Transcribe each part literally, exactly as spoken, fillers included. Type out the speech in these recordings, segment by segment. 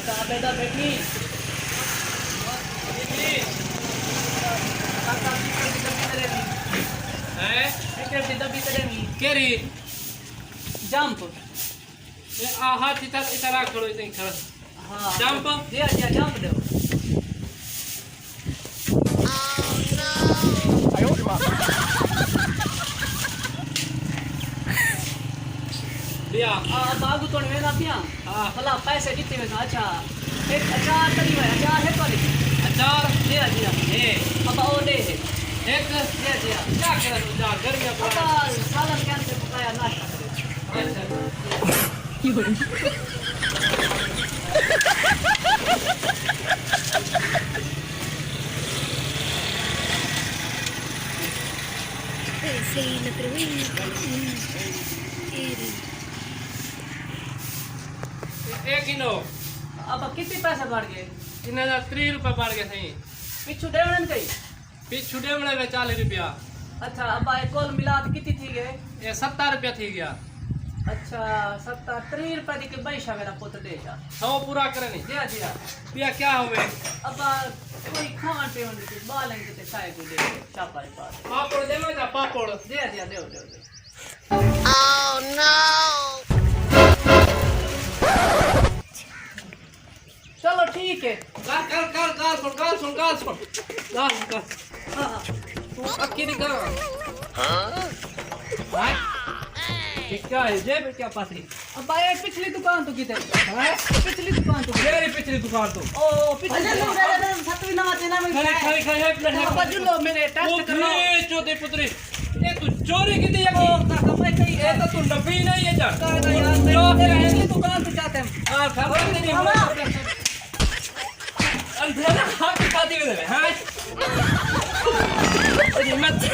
کہاں پیدا بیٹھی؟ ہیں؟ فکر دی ڈبی تے ݙیویں۔ کیڑھی؟ جمپ۔ اے آ ہتھ اتھاں، اتھاں رکھ کھڑو، اتھاں کھڑا۔ ہاں۔ جمپ۔ جی ہا، جی ہا، جمپ ݙیو۔ بیا۔ آ، ابا اڳوں توں ویندا پیاں۔ ہاں۔ بھلا پیسے ݙتے ویساں۔ اچھا۔ ہک اچار کݙی ہوئے، اچار ہے تہاݙے؟ اچار؟ جی ہا، جی ہا۔ ہے۔ ابا او ݙے ہے۔ ہک؟ جی ہا، جی ہا۔ کیا کرے اچار؟ گرمیاں پڑا۔ ابا سالن کہندے پکایا ناشتہ کرے۔ اچھا۔ صحیح لڳ رہی ہے۔ اے رہی۔ اے گھنو۔ ابا کتنے پیسے بݨ ڳئے؟ انہاں دا تریہہ روپے بݨ ڳئے سئیں۔ پچھوں ݙیوݨے کئی؟ پچھوں ݙیوݨے وے چالیہہ روپیہ۔ اچھا ابا، اے کل ملا تے کتنی تھی ڳئے؟ اے ستر روپیہ تھی ڳیا۔ اچھا، ستر، تریہہ روپے دی کوئی ٻئی شے میرا پتر ݙے جا۔ سو پورا کرے نہیں۔ جی ہا، جی ہا۔ ٻیا کیا ہووے؟ ابا کوئی کھاوݨ پیوݨ دی کوئی ٻالیں کیتے شے کوئی ݙے، شاپا دی پا ݙے۔ پاپڑ ݙیواں جا پاپڑ؟ جی ہا، جی ہا، ݙیو، ݙیو، ݙیو۔ چلو ٹھیک ہے۔ ڳالھ کر، ڳالھ، ڳالھ سُݨ، ڳالھ سُݨ، ڳالھ سُݨ۔ ڳالھ سُݨ، ڳالھ۔ ہاں، ہاں۔ توں اکی دی کر۔ ہاں؟ اے کیا ہے؟ جیب کیا پاتی؟ ابا، اے پچھلی دکان توں کیتے؟ ہاں؟ پچھلی دکان توں۔ کیڑھی پچھلی دکان توں؟ او، پچھلی اچھا، دکان۔ ستویں نواں چینا میں کھڑی، کھڑی، کھڑی، ہے، پلیٹ ہے۔ ابا، جلو میرے ٹیسٹ کرو۔ پتری، چودھری پتری۔ اے توں چوری کیتی ہے او، کی؟ کاکا، میں کئی اے تاں توں نبی نہیں ہے جان۔ کاکا یار، میں چوک اے ہے۔ پچھلی دکان توں چاتے ہیں۔ ہاں، کھا کر نہیں ماما۔ اندھیرا ہاتھ کھاتی ہوئے، ہاں؟ تیری مت۔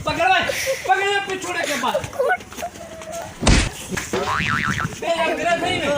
پکڑ بھائی، پکڑ پچھوڑے کے بعد۔ بے یار، میرا صحیح میں۔